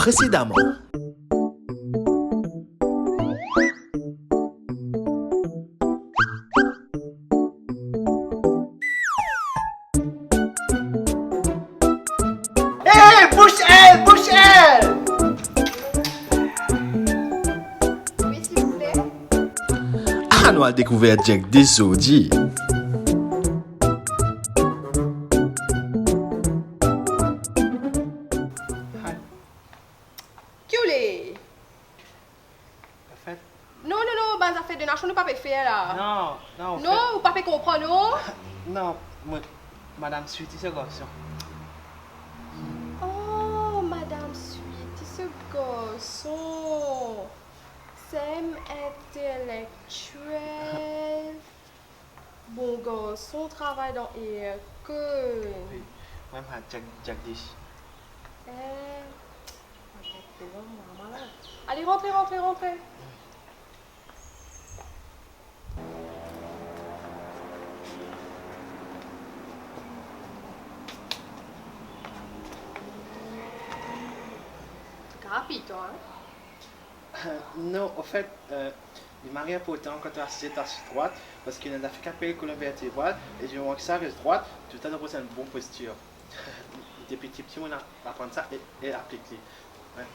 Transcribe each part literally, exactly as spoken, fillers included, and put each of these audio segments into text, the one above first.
Presidaman. Hey, bous el, bous el! Wi, silvouple. Ah, nou al dekouver Jack Dish zordi. Ki ou le? Anfet, non, non, non, bann zafer de nasion nou pa pe fer la. Non, non, non, anfet, ou pa pe konpran, non? Non, mo, Madam Sweetie so garson. Oh, Madam Sweetie so garson. Sem intelektiel. Bon garson, travay dan Airco. Wi, mwa, mwa, Jack, Jack Dish. Eh, ale, rantre, rantre, rantre. Rapid, twa, hein? Euh, non, anfet, euh, li mari inportan kan to asize to asiz drwat, parski ena zafer ki apel kolonn vertebral, e dimoman ki sa res drwat, to kapav ena enn bon postir. Depi tipti, mo inn aprann sa e, e aplik li. Wi.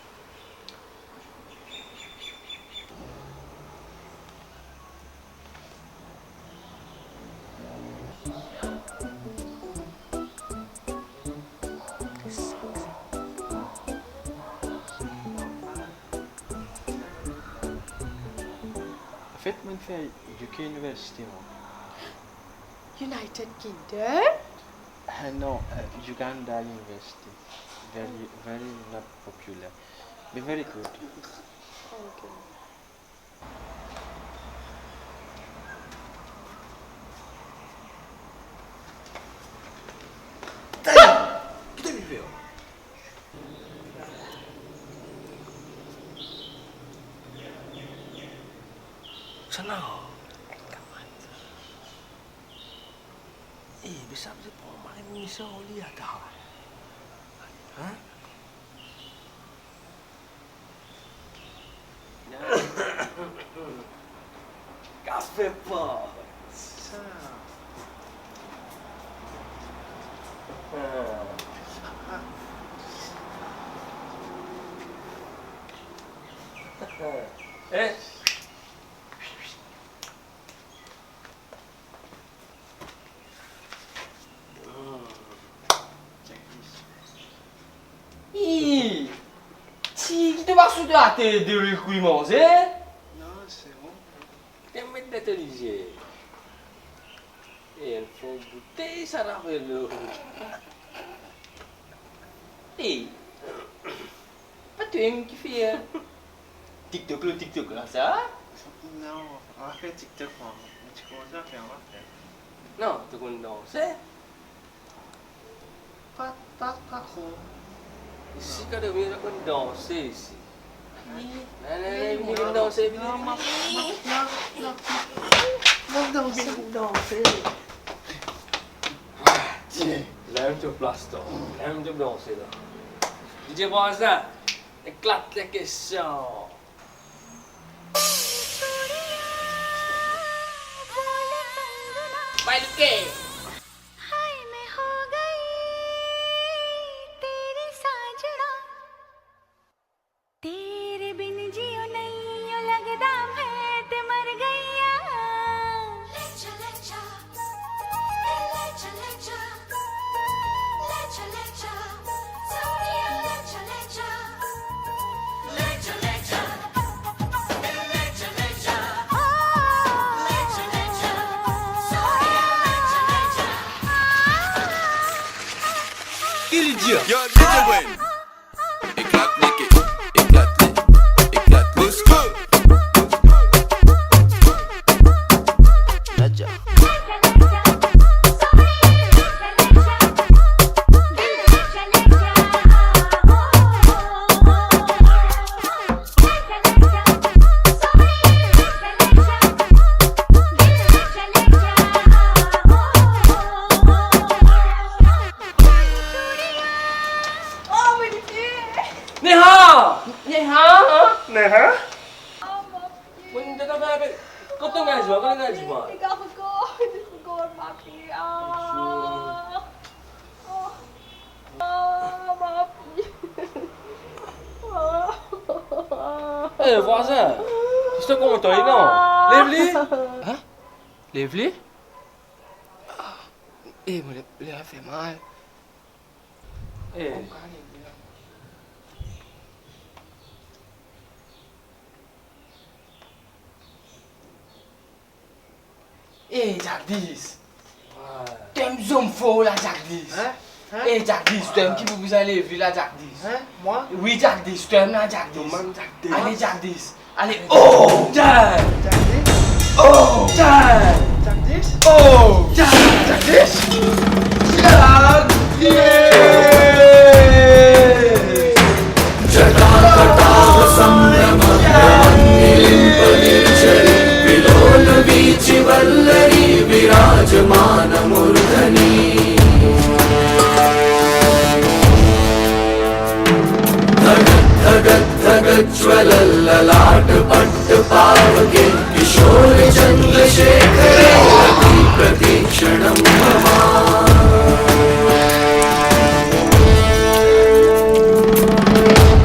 Anfet, mo inn fer U K University, mwa. United Kingdom? Eh, non, eh, Uganda University. Very, very not popular. But very good. Ok. Hey! Ki to pe fer? Sa la. Eh, be sa, be sa, pran mari misie li ata. Hein? Kas fer pa. Sa. Eh. Ih, ti ki to pa sot ater de lwil kwi manze? Non, se bon. Te met dan to lizie. E enn fo boutey sa ravelo. Ey, pa twemem ki fer TikTok lor TikTok la, sa? Non, mo pa fer TikTok, mwa. Mo ti koumans fer, mo pa fer. Non, to konn danse? Pa, pa, pa tro. Isi, kan nou vinn, nou konn danse isi. Non, non, non, vinn, vinn danse, vinn, non, vinn. Non, non, non, non, non, non, non, non, non, non, non, non. Tiens, la mem to plas, twa. La mem to danse la. DJ Brazin, eklat lekestion. Bay Luke. हाय मैं हो गई तेरी साजना, तेरे बिन जियो नहीं यो लगदा, मैं ते मर गईया। Ki li dir? Yo, DJ Wayne. Eklat leke, eklat li, eklat li. Let's go. Neha! Papi, ah. Oh. Ah, papi. Ah. Eh, vwazin, zis kouma to ena? Lev li. Hein? Lev li. Ah. Eh, mo le, le fer mal. Eh. Eh, Jagdish. Wah. Twa mem zom for la, Jagdish. Hein? Hein? Eh, Jagdish, twa mem ki pou bizin lev li la, Jagdish. Hein? Mwa? Wi, Jagdish, twa mem la, Jagdish. Twa mem, Jagdish. Ale, Jagdish. Ale, oh! Jagdish. Oh! Jagdish. Oh! Jagdish. Jagdish.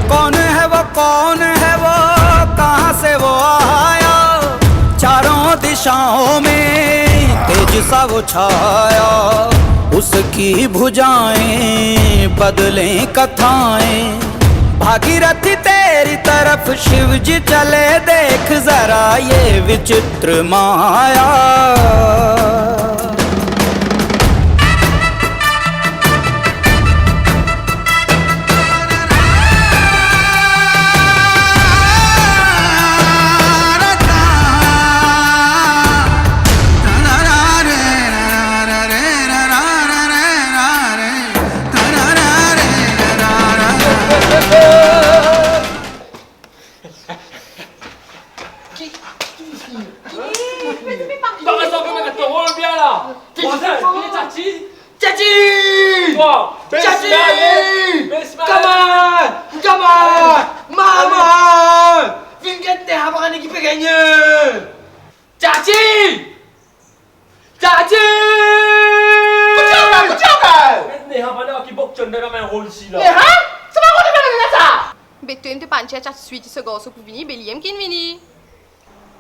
कौन है वो, कौन है वो, कहाँ से वो आया? चारों दिशाओं में तेज सा वो छाया, उसकी भुजाएं बदलें कथाएं। भागीरथी तेरी तरफ शिव जी चले, देख जरा ये विचित्र माया। Ki, ki fini? Ki fini? Li pa resanble, me kat to rol bien la. Ki fini? Tati! Tati! Tati! Come on! Come on! Mama! Vinn get Neha, pa kone ki pe gagne. Tati! Tati! Kote ou la, kote ou la? Met Neha, bann ki bok tonn dan bann rol sila. Neha? Sa pa rol bann la sa. Be to, to pa tir tya swit so garson pou vini, be li mem ki'nn vini.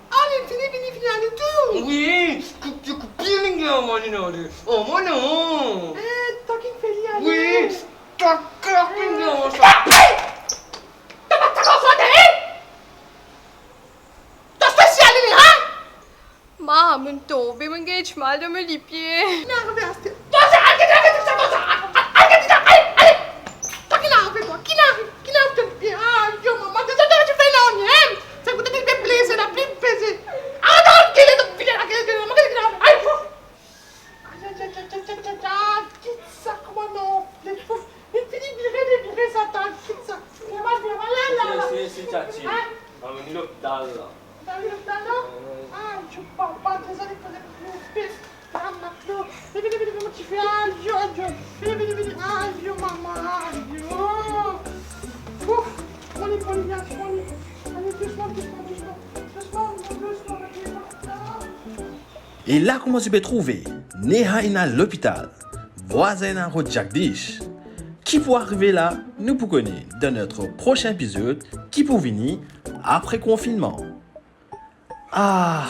Ale, vini, vini, vini, ale tou. Wi, koup, koup, bien linge, oh, mo non, oh, mo non. Eh, to ki'nn fer li ale. Wi, to koup, linge, oh, sa. To pa ta garson, eh? To spesial, li, hein? Ma, mo'nn tonbe, mo'nn gagn mal dan mo lipie. Nerve aster. Bon, sa, al get lav, sa, bon, sa, al, al, al get lav, ale, ale. Sa ki nerve twa? Ki nerve? Ki nerve to lipie? Ayo, mama, to, to, to, to fer nanye, hein? Sa kout to pe blese, la pli peze. Aret, aret, gele, to vide la gele, mama, gele, gele, ay, pouf. Ay, ay, ay, kit sa, kouma non? Pouf. Li fini vire, devire sa, ta, kit sa. Li va, li va, la, la, la. Si, si, si, Tati. Hein? Amenn li lopital la. Amenn li lopital la? Wi. Ah, Dieu papa, deza li pe plis. Ah, matlo. Vini, vini, vini, mo tifi. Ayo, ayo. Vini, vini, vini. Ayo, mama, ayo. Ouf. Pran li, pran li, vinn, pran li. Ale, dousman, dousman, dousman. Dousman, dousman, dousman. E la kouma zot pe trouve, Neha inn al lopital, vwazin inn al rod Jagdish. Ki pou arive la, nou pou kone dan notre prochain epizod ki pou vini apre konfinnman. Ah,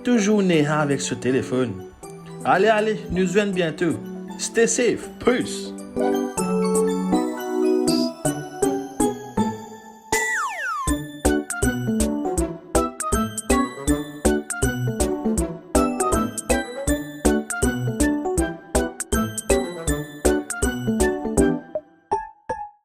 touzour Neha avek so telefonn. Ale, ale, nou zwenn biento. Stay safe. Peace.